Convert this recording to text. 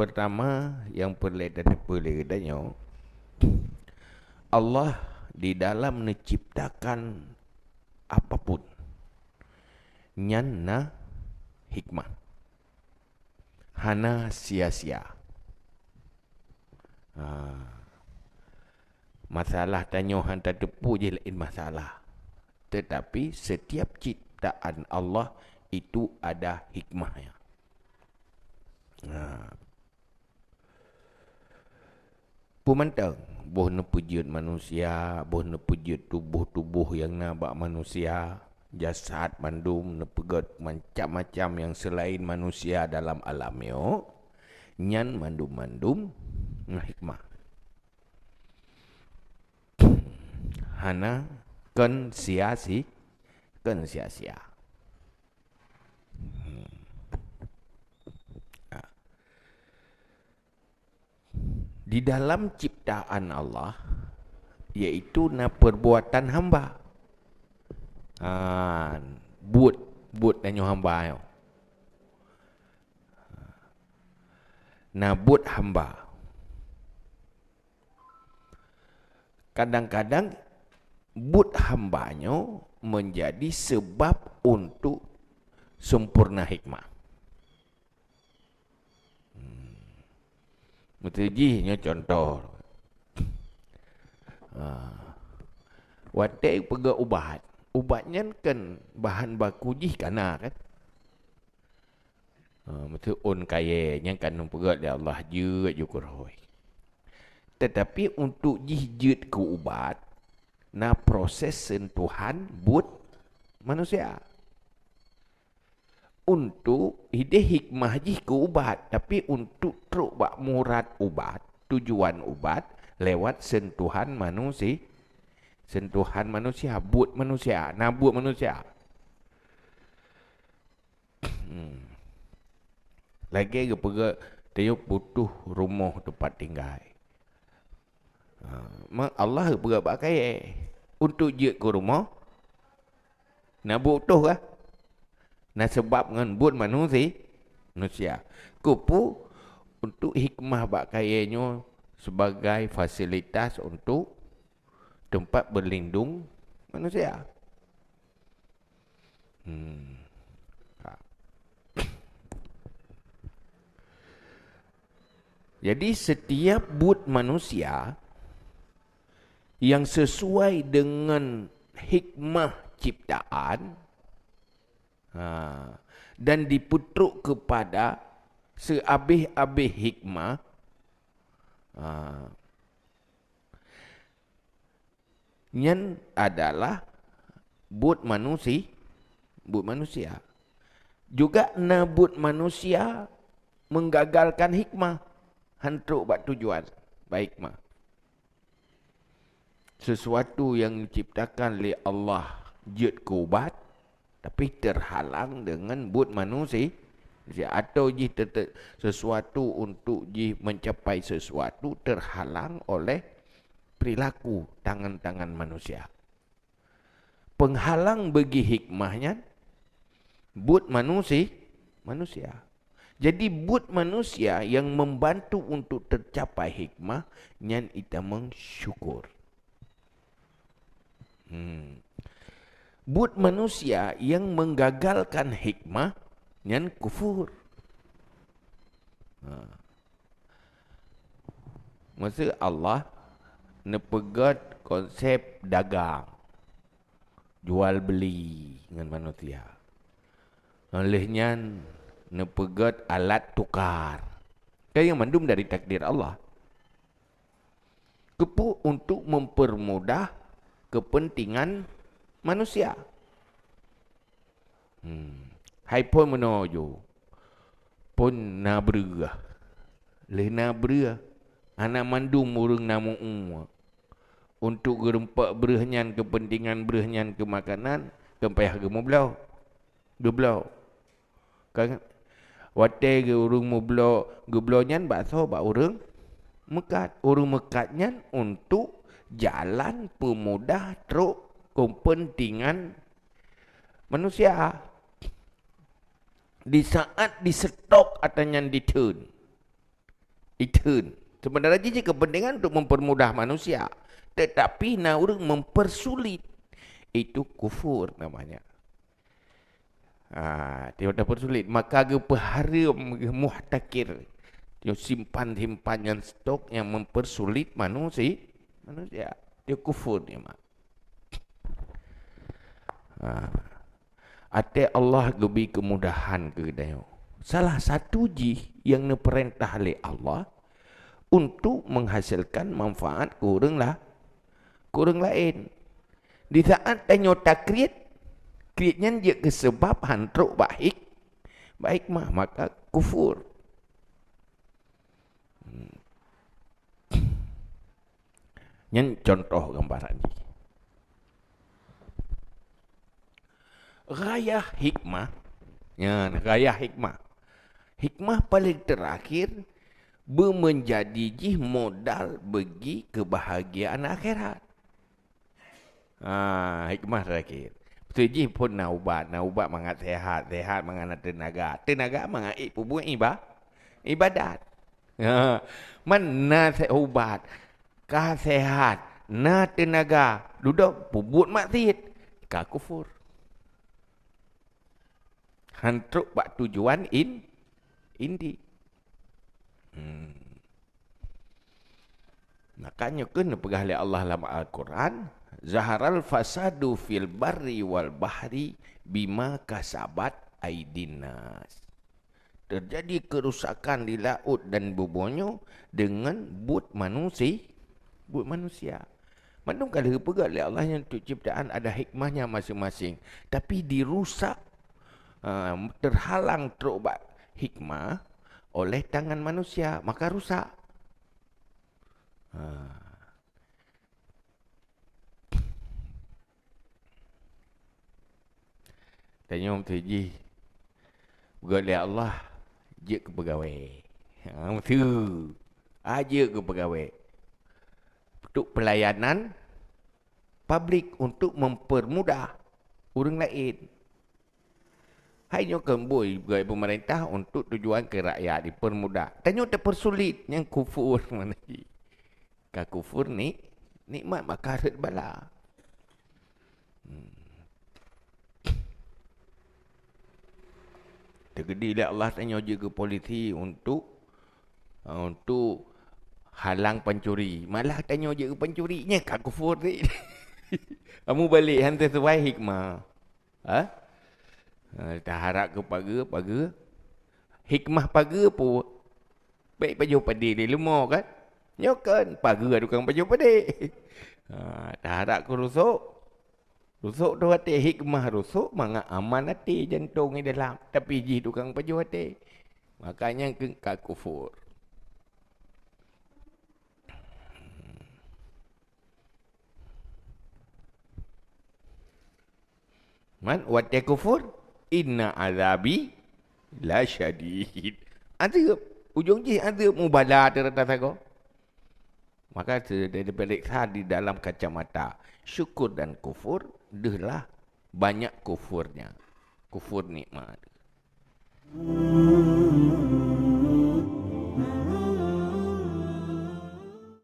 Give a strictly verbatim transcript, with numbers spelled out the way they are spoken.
Pertama nyang peureulée tateupeue lé geutanyoe, Allah di dalam neuciptakan apapun, nyan na hikmah. Hana sia-sia. Ha. Masalah tanyoe hana tateupeue jih laén masalah. Tetapi setiap ciptaan Allah itu ada hikmahnya. Ha. Peue mantong, boh neupeujeuet manusia, boh neupeujeuet tuboh-tuboh nyang na bak manusia, jasad mandum neupeugét macam-macam nyang seulaén manusia dalam alam nyoe, nyan mandum-mandum na hikmah. Hana kon sia-si-, kon sia-sia. Hmm. Ah. Di dalam ciptaan Allah, yaitu na perbuatan hamba. Ha, buet, buet tanyoe hamba nyoe. Na buet hamba. Kadang-kadang buet hamba nyoe menjadi sebab untuk sempurna hikmah. Hmm. Beutôi jih nyoe contoh. Ha. Watée peugét ubat, ubat nyan kan bahan baku jih kana kan? Ha, meuteun ôn kayée nyan kan neupeugét lé Allah jeuet ju keurôi. Tetapi untuk jih jeuet keu ubat, na proses sentuhan buet manusia. Untuk ideh hikmah jih keu ubat, tapi untuk trok bak murad ubat, tujuan ubat lewat sentuhan manusi-, sentuhan manusia, buet manusia, na buet manusia. Hmm. Lagée geupeugah, tanyoe butuh rumoh teumpat tinggai. Ha, ma-, Allah geupeugah bak kayée, untuk jeuet keu rumoh, na buet toh kah? Na seubab ngon buet manusi-, manusia. Keupeue? Untuk hikmah bak kayée nyoe sebagai fasilitas untuk teumpat beulindong manusia. Hmm. Ha. Jadi, setiap buet manusia yang sesuai dengan hikmah ciptaan, ha, dan dipeutrok kepada seabéh-abéh hikmah, ha, nyan adalah buet manusi-, buet manusia. Juga na buet manusia menggagalkan hikmah, han trok bak tujuan, bak hikmah. Sesuatu nyang diciptakan lé Allah jeuet keu ubat, tapi terhalang dengan buet manusi-, manusia, atau jih tete-, sesuatu untuk jih mencapai sesuatu terhalang oleh perilaku tangan-tangan manusia. Penghalang bagi hikmah nyan buet manusi-, manusia. Jadi, buet manusia yang membantu untuk tercapai hikmah nyan itamong syukur. Hmm. Buet manusia yang menggagalkan hikmah nyan kufur. Ha. Maksud Allah neupeugét konsep dagang, jual beli ngon manusia. Lheueh nyan neupeugét alat tukar. Kan nyang mandum dari takdir Allah. Keupeue? Untuk mempermudah kepentingan manusia. Hmm. Hai phon meunoe ju. Phon na breueh. Lheueh na breueh, hana mandum ureuëng na meu-ueh. Untuk geurumpok breueh nyan, kepentingan breueh nyan keu makanan, kan payah geumeubloe. Geubloe. Kan? Watée geu-, ureuëng meubloe, geubloe nyan bak soe? Bak ureuëng meukat. Ureuëng meukat nyan untuk jalan peumudah trok kepentingan manusia. Di saat diseutôb atra nyan ditheun, Itheun. Sebenarnya jih kepentingan untuk mempermudah manusia. Tetapi na ureuëng mempersulit. Itu kufur namanya. Ah, dia dah persulit. Maka geupeuhareuem, geuh muhtakir. Dia simpan-simpan nyang stok nyang mempersulit manusia. Manusia. Dia kufur dia, mak. Ah. Até Allah geubri keumudahan keu geutanyoe. Salah satu jih nyang neupeurintah lé Allah untuk menghasilkan manfaat keu ureuëng la-, keu ureuëng laén. Di saat tanyoe takriet, kriet nyan jeuet keu seubab han trok bak hik-, bak hikmah, maka kufur. Hmm. Nyan contoh gambaran jih. Ghayah hikmah. Nyan, ghayah hikmah. Hikmah paling terakhir beumeunjadi jih modal bagi kebahagiaan akhirat. Ha, hikmah terakhir. Beutôi jih phon na ubat, na ubat mangat sehat, sehat mangat na teunaga, teunaga mangat ék peubuet iba-, ibadat. Ha, man na se-, ubat, ka sehat, na teunaga, dudoe peubuet maksiet, ka kufur. Han trok bak tujuan in-, inti. Hmm. Maka nyoe keuh neupeugah lé Allah lam Al-Quran, "Zaharal fasadu fil barri wal bahri bima kasabat aidin nas." Terjadi kerusakan di laôt dan bumoe nyoe deungon buet manusi-, buet manusia. Mandum ka lheueh peugah lé Allah nyan untuk ciptaan ada hikmahnya masing-masing. Tapi dirusak, ah, terhalang trok bak hikmah oleh tangan manusia, maka rusak. Ha. Tanyoe meusti jih peugah lé Allah jeuet keu peugawée. Ha, meusti. Ah, jeuet keu peugawée. Untuk pelayanan publik, untuk mempermudah ureuëng laén. Hai nyoe keumbôi pegawai pemerintah untuk tujuan keu rakyat dipermudah. Tanyoe teupeursulit, nyan kufur mana jih. Ka kufur ni, nikmat maka rhot bala. Hmm. Teukeudi lé Allah tanyoe jeuet keu polisi untuk, untuk halang pancuri. Malah tanyoe jeuet keu pancuri, nyan ka kufur ni. Kamu balek han sesuai hikmah. Ha? Ha, taharap keu pageue, pageue. Hikmah pageue peue? Bék pajoh padé di leumo kan? Nyoe kan pageue tukang pajoh padé. Ha, taharap keu rusok. Rusok tu até hikmah rusok mangat aman até jantong di dalam. Tapi jih tukang pajoh até. Maka nyan keu ka kufur. Man, watée kufur, "Inna azabi lasyadid." Azeueb, ujong jih azeueb mubala teuh rata sagoe. Maka se-, diperiksa di dalam kacamata syukur dan kufur, deuhlah banyak kufurnya. Kufur nikmat.